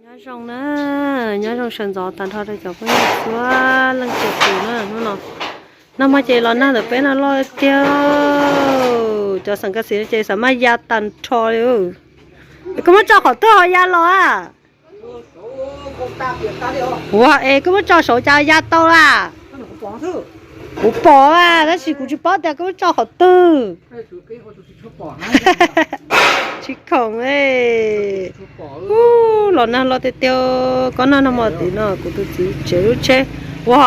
Nyob zoo na, nyob zoo sawv ntxov tag nrho rau cov phooj ywg txhua leej txhua tus na hnub no. Nag hmo ces los nag ntawm peb no loj tiag, cov xeem kas xis no ces xav maj ya tag nrho li. Es koj muab tso qhov twg ho ya los a? Ua es koj muab tso saud cas ya tau la? Kuv pom a, tab sis kuv tsis paub tias koj muab tso qhov twg. Tsis khoom, los nag loj tiag tiag. Kob nag nag hmo tid no kuv tus txiv tsev lub tsheb, ua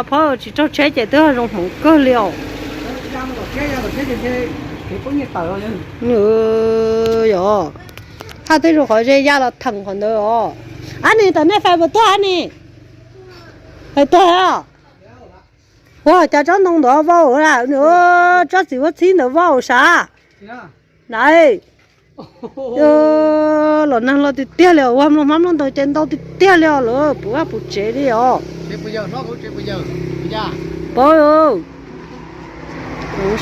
phob tsis raug tsheb ces twb zoo hmoov kawg li os. Yog, haj twb zoo qhov ze ya los theem qhov ntawd os. Ab nis, tom nej fais puas tuag ab nis? Fais tuag os. Ua cas tsob ntoo ntawd vau la, tsob txiv huab txhib ntawd vau sav. Na, los nag loj tiag tiag li os, ua mloog hmab mloog ntoo ces ntau tiag tiag li os, lawv puv vaj puv tsev li os. Paub,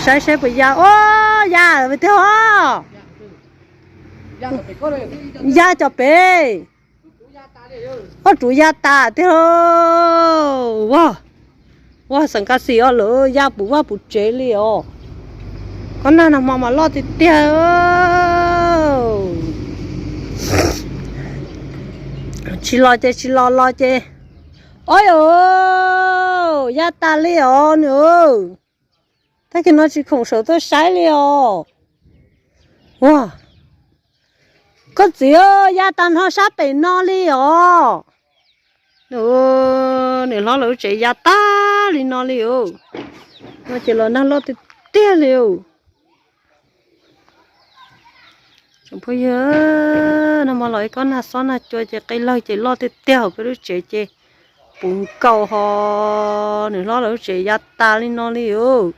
saib saib puas ya, o, ya tiag os. Ya cov pem, ob ruv ya tas tiag. Ua, ua xeem kas xis os, lawv ya puv vaj puv tsev li os. Kob nag nag hmo mas loj tiag tiag. Tsis los ces tsis los, los ces, o, ya tas li os nws. Tag kis no tsis khoom sawv tuaj saib li os. Ua, koj txiv, ya tas nrho sab pem no li os. Nws hlob lawv lub tsev ya tag li no li os. No ces los nag loj tiag tiag li os. Tsoom phooj ywg, nag hmo los ib kob nag xob nag cua ces qe lawg ces loj tiag tiag, hauv peb lub tsev ces puv nkaus ho nws hlob lawv lub tsev ya tas li no li os.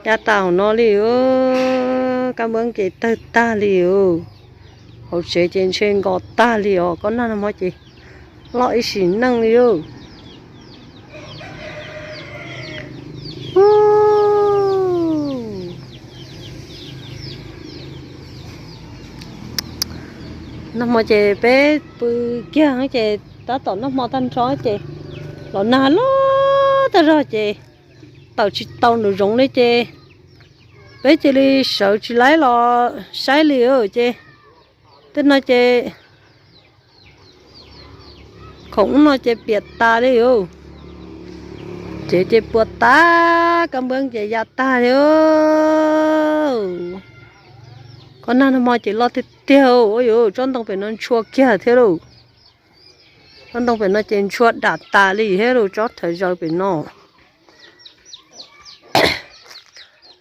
Ya tas hauv no li os, kab npab ces tawg tag li os. Hauv tsev ces ntshe nkos tag li os, kob nag nag hmo ces loj ib sim neej li os. Nag hmo ces peb pw kiag ces tab tom noj hmo tag nrho ces los nag loj tag zog ces tawm tsis tau nraum zoov li ces peb cia li sawv tsis laib los saib li ces tej no ces khoom ub no ces piam tas li os. Tsev ces puas tas, kab npab ces ya tag li. Kob nag nag hmo ces loj tiag tiag, ua yuav tsob ntoo pem no ntshua kiag thiab lauj. Tsob ntoo pem no ces ntshua dam tas li thiab lauj, tsob thawv zaws pem no.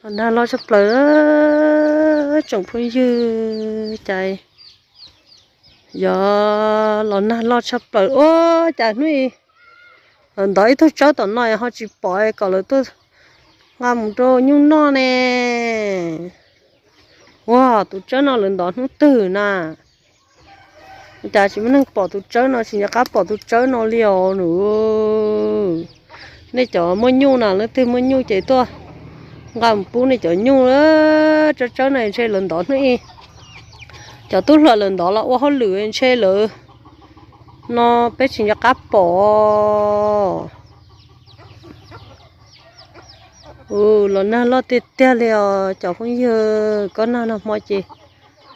Los nag loj tshaj plaws, tsoom phooj ywg, cas yog los nag loj tshaj plaws ua cas hnub i lawv ntov ib tug tsawb tom no ho tsis pom kom lawv tuaj nqa mus rau nyuj noj ne. Ua, tus tsawb no lawv ntov hnub twg na? Cas tsis muaj neeg pom tus tsawb no, tsis nco qab pom tus tsawb no li os nws. Nej cov muaj nyuj na, leej twg muaj nyuj ces tuaj nqa mus pub nej cov nyuj. Tsawb tsawb no ntshe lawv ntov hnub i, cov tub hluas lawv ntov los ua hauj lwm ntshe lawv no peb tsis nco qab pom. Los nag loj tiag tiag li os cov phooj ywg, kob nag nag hmo ces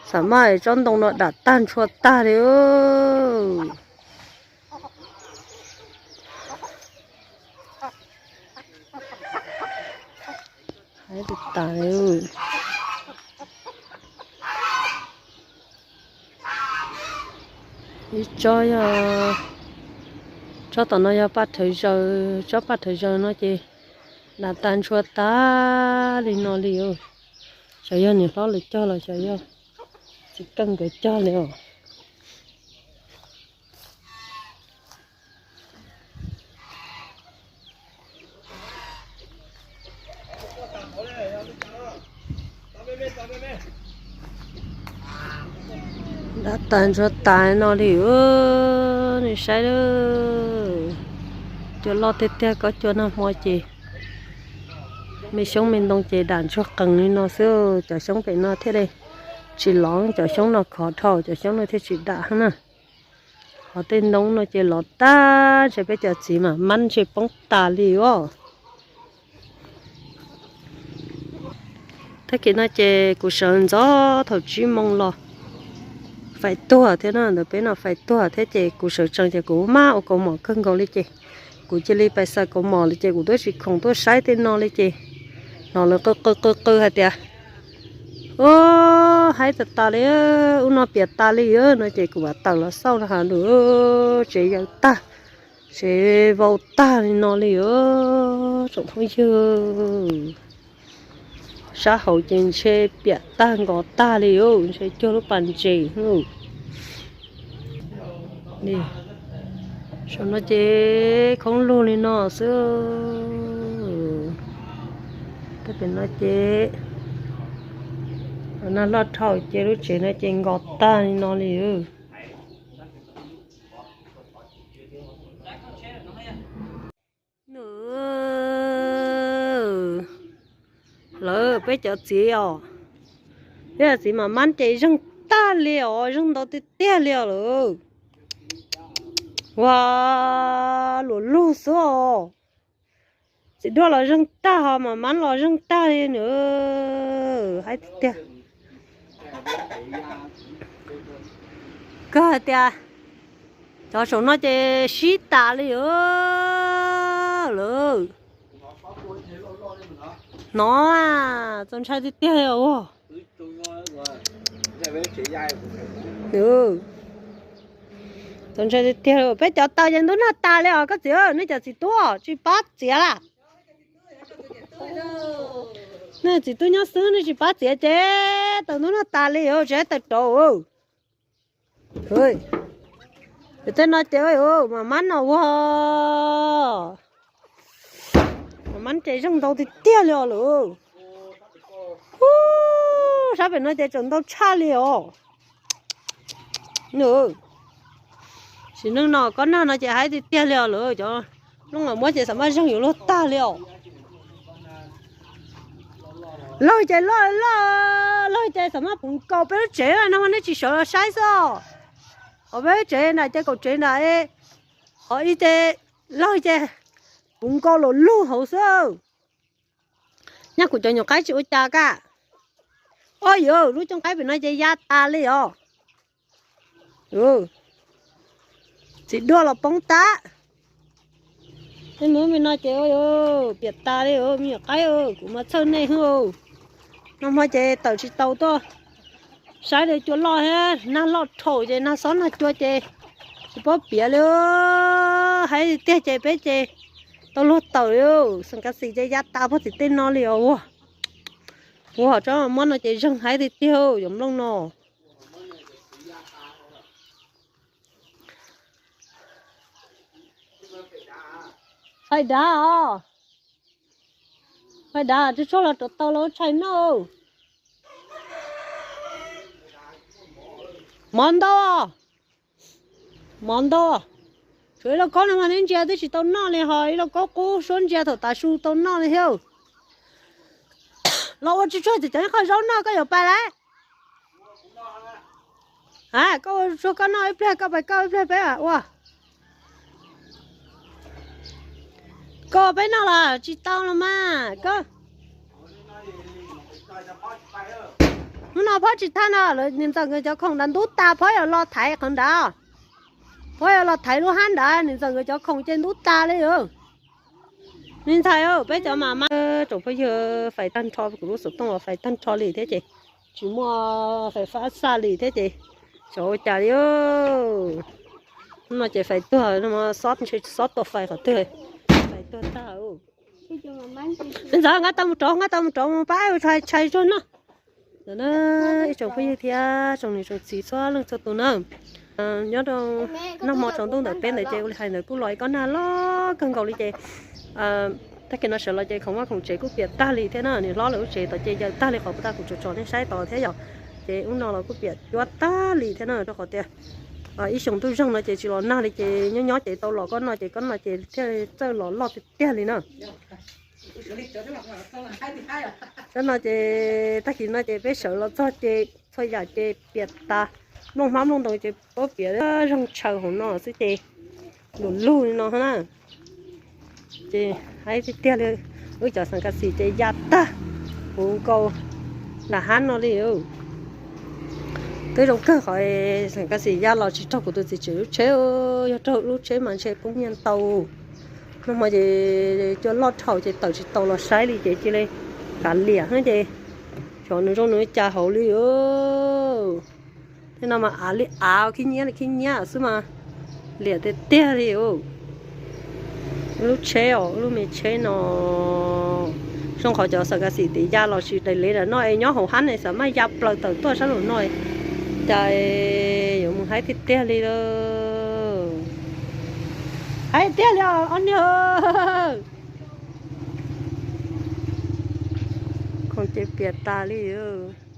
xam maj tsob ntoo no dam tag ntshua tag li. Ib tsob yog, tsob tom no yog paj rhawv zaws, tsob paj rhawv zaws no ces dam tag ntshua tag li no li. Xyov yog niam hlob lawv cog los xyov yog txiv keej nkawd cog li os. Dam tag ntshua tag no li, nej saib, cua loj tiag tiag, kob cua nag hmo ces me xyoob me ntoo ces dam ntshua qees li no xwb, cov xyoob pem no thiaj li Tsis lov cov xyoob no khov dhau, cov xyoob no thiaj tsis dam heev na. Ho tej ntoo no ces lov tag, ntshe peb cov txiv mas mab ntshe poob tas li os. Tag kis no ces kuv sawv ntxov thaum tsib moos los faim tuag thiab no, ntawm peb no faim tuag thiab ces kuv sawv tsees ces kuv maj ua kaus mom kawg nkaus li ces kuv cia li pais xaws kaus mom li ces kuv twb tsis khoom tuaj saib tej no li ces hnov lawv qw qw qw qw hais tias, Haib tas tas li, ub no piam tas li no ces kuv mam tawm los xauj no has nws tsev yawm tag, tsev vau tag li no li os tsoom phooj ywg. Sab hauv ces ntshe piam tag nkos tag li os, ntshe cuag lub pas ntses. Saum no ces khoob lug li no xwb. Tej pem no ces nag loj dhau ces lub tsev no ces nkos tag li no li. Nws, lawv peb cov txiv os, peb cov txiv mas mab ces zeeg tag li os, zeeg ntau tiag tiag li os lawm. Ua luam lug xwb os. Txiv duaj los zeeg tag ho mas mab los zeeg tag li nws. Haib tiag tiag. Kawg hais tias cov saum no ces sib tas li lawm. Hnov, txaus ntshai tiag tiag li os. Txaus ntshai tiag tiag li. Peb cov taws ces ntub nag tas li os koj txiv, nej cov txiv tub tsis pab txiav lawm. Nej txiv tub nyob xwb nej tsis pab txiav ces taws ntub nag tas li os, tsis taws rau. Tej no ces mas mab no ua, mas mab ces zeeg ntau tiag tiag li os lawm. Ub, sab pem no ces tseem ntau tshaj li os. Sim neej no kob nag no ces haib tiag tiag li os lawm, cov nplooj los muab ces xav mas zeeg yuav luag tag li os. Lawg ces loj loj, lawg ces xav mas puv nkaus peb lub tsev no nej tsis sawv los saib xwb. Hos peb lub tsev nram ces kaum tsev nram, hos ib ce lawg ces puv nkaus los lug hauv xwb. Nyab kuv cov nyuam qaib tsis ua cas kaj. Oj yuav lub cooj qaib pem no ces ya tas li os. Txiv duaj los poob tag. Tej mus me no ces piam tas li me nyuam qaib, kuv mas txhawj nej hwb. Nag hmo ces tawm tsis tau tuaj saib li cua loj thiab, nag loj dhau ces nag xob nag cua ces tsis paub piav li. Haib tiag ces peb ces tau luag tawm li, xeem kav xim ces ya tas puag tim tej no li os. Ua tsob mob no ces zeeg haib tiag tiag cov nplooj no. Fais dav os. Fais dav tsuag tsuag los rau tau los tshais noj. Mov ntau, mov ntau. Tshuav ib lauj kaub no mas neb ntsia twb tsis tau noj li, ho ib lauj kaub qub suab ntsia thaum tav su tau noj li thiab. Los ua tsuag tsuag ces cov ib qho zaub noj koj yuav pais lawm. A, koj ua tsuag koj noj ib pliag koj pais koj ib pliag peb ua. Koj peb noj los tsis tau los mas koj. Hnub no phob tsis thaj no lawm, niam ntxawm nkawd cov khoom nrad ntub tas, phob yuav los thaiv qhov nrad. Phob yuav los thaiv lub hab nrad, niam ntxawm nkawd cov khoom ces ntub tas li. Me ntxhais, peb cov mas mas tsoom phooj ywg, fais tag nrho kuv lub xov tooj los fais tag nrho li thiab ces tsis muaj fais fab xa li thiab ces xyov ua cas li. Hnub no ces fais tuag, xob ntshe xob tua fais qhov twg, fais tuag tag. Me ntxhais, nqa tau mus rauv, nqa tau mus rauv mus pab ua tshais tsuag noj. Ntawm na ib tsoom phooj ywg thiab tsoom niam tsoom txiv txhua leej txhua tus na, nyob rau nag hmo tsaus ntuj ntawm peb ntawd ces ua li hais ntawd kuj los ib kob nag loj kawg nkaus li ces tag kis no sawv los ces khoom vaj khoom tsev kuj piam tag li thiab na. Niam hlob lawv lub tsev tod ces yawm tag li qhov puag ta kuv tso tso nej saib tod thiab yom. Ces ub no los kuj piam cuab tag li thiab na, rau qhov tias ib xyoo ntuj zoog no ces tsis los nag li ces nyob nyob ces tau los kob no ces kob no ces thiaj txawj los loj tiag tiag li na. Tsob no ces tag kis no ces peb sawv los txog ces txhua yam ces piam tas, nplooj hmab nplooj ntoo ces pab piam, zoo tshaw hauv no xwb ces lug lug li no na. Ces haib tiag tiag li, wb cov xeem kas xim ces ya tag huv nkaus nram hab no li. Twb zoo kawg qhov xeem kas xim ya los tsis raug kuv tus txiv tsev lub tsheb, yog raug lub tsheb mas ntshe poob nyiaj ntau. Nag hmo ces cua loj dhau ces tawm tsis tau los saib li ces cia li kav liam xwb ces xyov nws zoo nws cas hauv li. Tej no mas av li av, khib nyiab li khib nyiab xwb mas liam tiag tiag li. Lub tsheb os, lub me tsheb no zoo qhov cov xeem kas xim tim ya los tsis daim liv ntawm no es nyob hauv hab ne xav mas ya plaws tawm tuaj sab laum no, cas yuav mus haib tiag tiag li lawm. Haib tiag li os ob niag. Khoom ces piam tas li os.